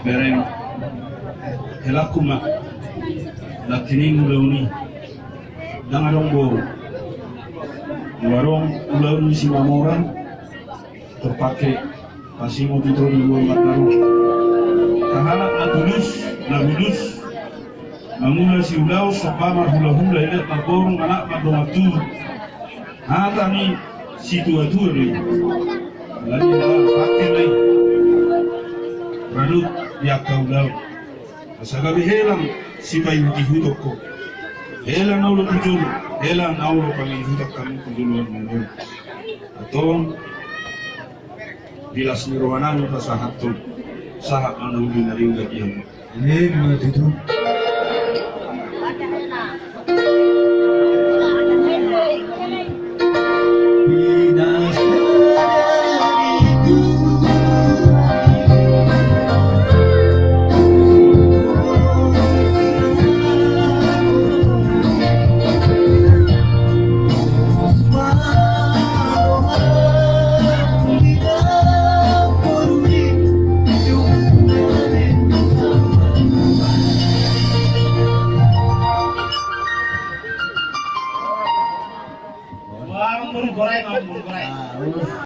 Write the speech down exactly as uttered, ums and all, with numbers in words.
Bereng, helangku ma nangkining ulaon i. Ndang adong boru. Molo adong ulaon ni Simamoran, terpake pasingot ito di luar Mataro. Tahanak na tulus, na bulus, mangula siulaon, somba marhulahula, ilet marborung, anak mandongan tubu. Hata ni situatua do i. Alani na pake na i. Radot di angka ulaon. Asa gabe helang sipaihutihuton ho. Helang na olo tu jolo, helang na olo pangihutan hamu tu joloan ni ulaon. Antong, di las ni roha nami pasahathon, sahat ma na uli na denggan di hamu. Emma tutu. Wah, murgorai, murgorai.